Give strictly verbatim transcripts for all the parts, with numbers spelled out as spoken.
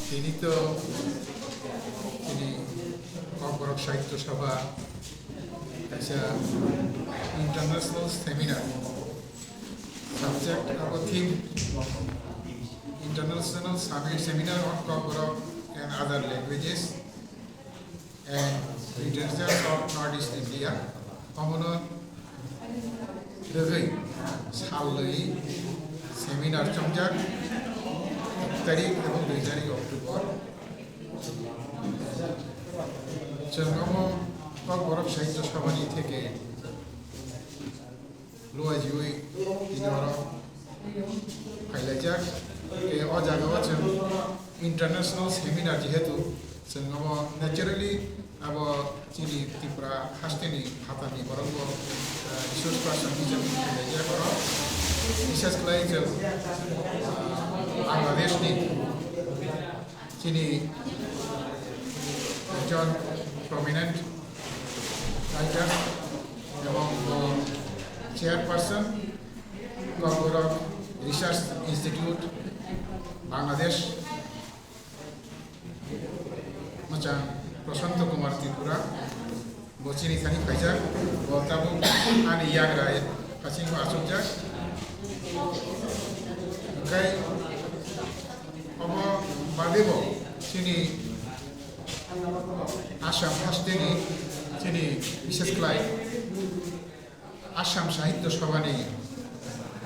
Tini to tini Kokborok Sahitya Sabha kaisa international seminar. Subject abo theme International Semi- Seminar on Kokborok and Other Languages and Literatures of Northeast India. Omono rwgwi salwi seminar chongjak, ek tarik ebong dui tarik October. Chwng omo Kokborok Sahitya Sabhani theke luajiwi tini oro phailaijak. Tei o jagao chwng international seminar, jehetu chwng omo naturally abo chini Tripura hasteni phatarni borokbo, eh, resource person hisabe phailaijak oro. Bishes khlai chwng, eh, Bangladeshni chini ekjon prominent writer ebong bo chairperson Kokborok Research Institute, Bangladesh, mwchang Prasanta Kumar Tripura. Bo chini thani phaijak, bo tabuk ani yagra hasingo achukjak. Hwnkhe obo badebo chini Assam hasteni chini bishes khlai Assam Sahitya Sabhani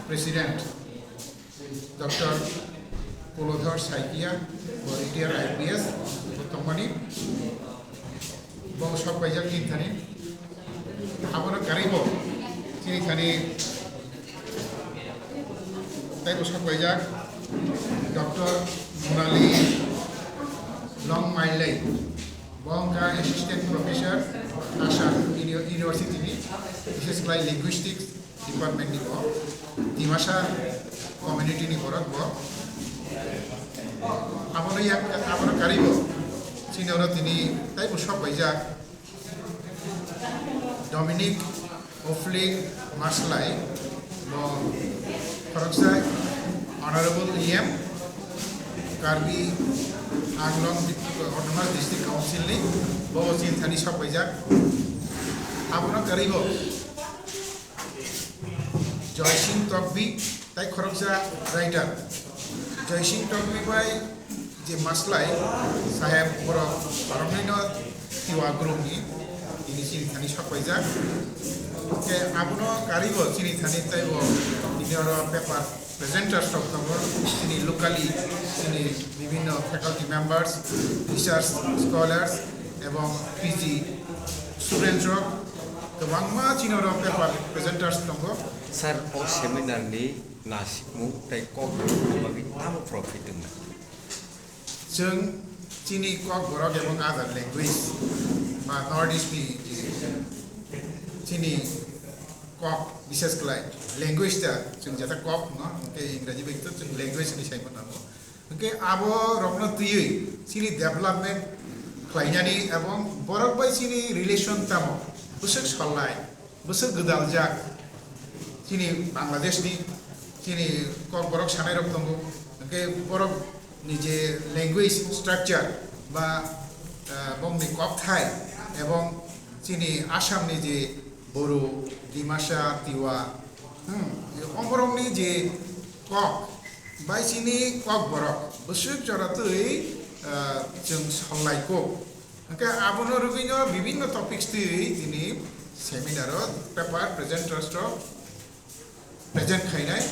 President Doctor Kulodhar Saikia, bo retired I P S, bo tongmani, bo sok paijak chini thani. Abono karwi bo chini thani tei bo sok paijak Doctor Monali Longmailai, bo wngkha Assistant Professor Assam Uni- University ni, bishes khlai Linguistics Department ni bo, Dimasa community ni borok bo. Abono yak, abono karwi bo chini oro tini tei bo sok paijak Dominic Ofling Maslai, bo khoroksa Honorable E M, Karbi Anglong Di- Autonomous District Council ni, bo chini thani sok paijak. Abono karwi bo Joy Singh Tokbi, tai khoroksa writer. Joy Singh Tokbi bai je Maslai saheb borok boroknwino Tiwa group ni tini chini thani sok paijak. Ke abono karwi bo chini thani tei bo tini oro paper presenters rok tongo, chini locally chini bibhinno faculty members, research scholars ebong P G students rok kwbangma chini oro paper presenters tongo. Sir, o seminar ni nasikmung tei kok bagwi tamo profit wngna? Chwng chini Kokborok ebong other language ba North East ni je chini kok, bishes khlai language ta chwng jata kok no, hwnkhe Ingraji bai to chwng language hinwi sai mano. Hwnkhe abo rokno twiwi chini development khlainani ebong borok bai chini relation tamo bwswk solnai, bwswk gwdaljak chini Bangladesh ni, chini Kokborok sanai rok tongo, hwnkhe borok ni je language structure ba, ah, bongni kokthai ebong chini Assam ni je Boru, Dimasa, Tiwa, hmm, oborokni je kok bai chini Kokborok bwswk jora twi, ah, chwng sollaiko. Hwnkhe abono rwgwino bibinno topics twi tini seminar o paper presenters rok present khlainai,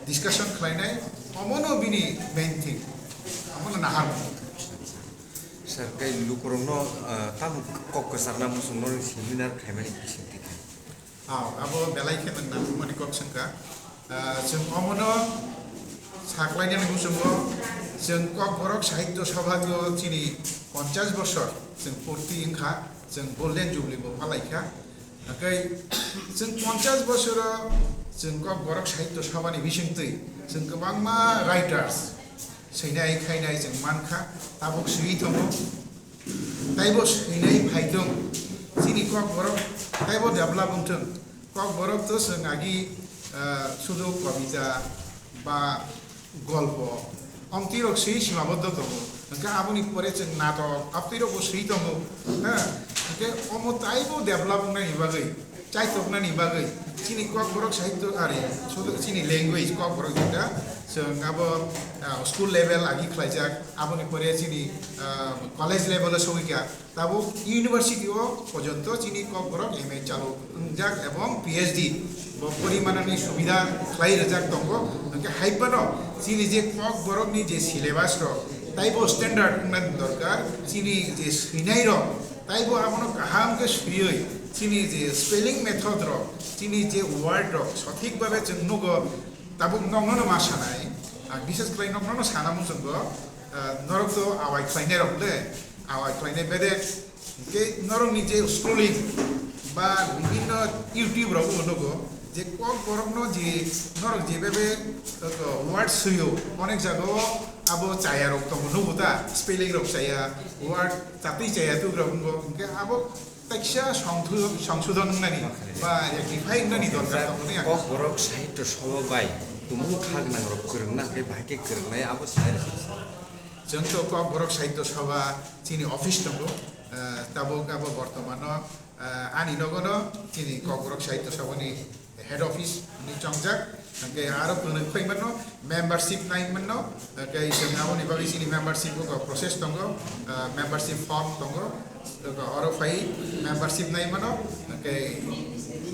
discussion khlainai, omono bini main thing, omono nahar. Sir, tei lukurokno, ah, tamo kok kwcharna muchungno seminar khlaimani bisingtwi khe? Ah, abo belai khe nwng nangkukmani kok swngkha. Ah, chwng omono saklainani muchungo, chwng Kokborok Sahitya Sabha o chini ponchash bosor chwng purti wngkha, chwng Golden Jubilee bo palaikha. Hwnkhe chwng ponchash bosoro chwng Kokborok Sahitya Sabhani bisingtwi chwng kwbangma writers swinai khainai chwng mankha, tabuk swiwi tongo. Taibo swinai phaithwng, chini Kokborok taibo develop wngthwng. Kokborok to chwng agi, ah, sudu kobita ba golpo, omtwi rok swi simaboddo tongo. Hwnkhe aboni pore chwng natok aptwi rokbo swi tongo, ha? Hwnkhe omo taibo develop wngnani bagwi, chaitoknani bagwi chini Kokborok sahityo, are, soto chini language Kokborok jeta chwng abo, ah, school level agi khlaijak, aboni pore chini, ah, college level o sogwikha. Tabuk university o porjonto chini Kokborok M A chalok wngjak ebong P H D bo porimanani subida khlai rwjak tongo. Hwnkhe hai phano chini je Kokborokni je syllabus rok, taibo standard wngna dorkar, chini je swinai rok, taibo abono kaham khe swiwi chini je spelling method rok, chini je word rok sothik babe chwng nugo. Tabuk noknono ma sanai, ah, bises khlai noknono sana muchungo, ah, norok to awai khlainai rok le, awai khlainai bedek, hwnkhe norokni je scrolling ba bibhinno YouTube rogo nugo, je Kokborokno je norok je bebe, uh, word swiyo, onek jagao abo chaya rok tongo nugo ta, spelling rok chaya, word chatwi chaya tugrok nugo, hwnkhe abo Teksa songthu-, songsodon wngnani ba rectify wngnani dorkar tongo, ya. Kokborok Sahitya Sabha bai tumung kha gwnang rok kwrwngna hwnkhe bahai khe kwrwngnai abo sai rw. Chwng to Kokborok Sahitya Sabha chini office tongo, eh, tabuk abo bortomano, eh, ani nogono chini Kokborok Sahitya Sabhani head office ni chongjak, hwnkhe aro kwrwng phai mano, membership nai mano, hwnkhe chwng aboni bagwi chini membership bo process tongo, ah, membership form tongo, oro phai membership nai mano, hwnkhe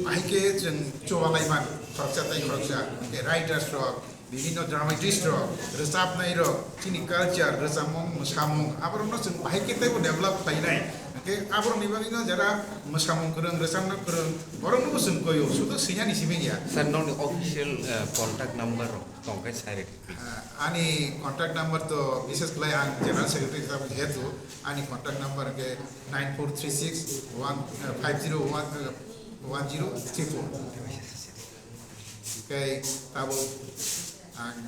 bahai khe chwng chubalai man, khoroksa tei khoroksa, hwnkhe writers rok, bibhinno dramatist rok, rwchapnai rok, chini culture, rwchapmung, mwsamung, aborokno chwng bahai khe teibo develop khlainai. Hwnkhe aborokni bagwino jara mwsamung kwrwng, rwchapna kwrwng, borokno bo chwng koyo, sudo swinani simi ya. Sir, nokni official, eh, contact number rok tongkhe sai rwdi, please. Eh, ani contact number to bises khlai ang general secretary hisab jehetu ani contact number ke nine four three six one, eh, five zero one, eh, one zero three four. Tei tabuk ang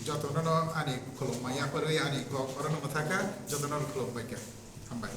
jotono no ani khulumma yapharwi ani kok orono mwthaka, jotono no khulumbaikha. Hambai.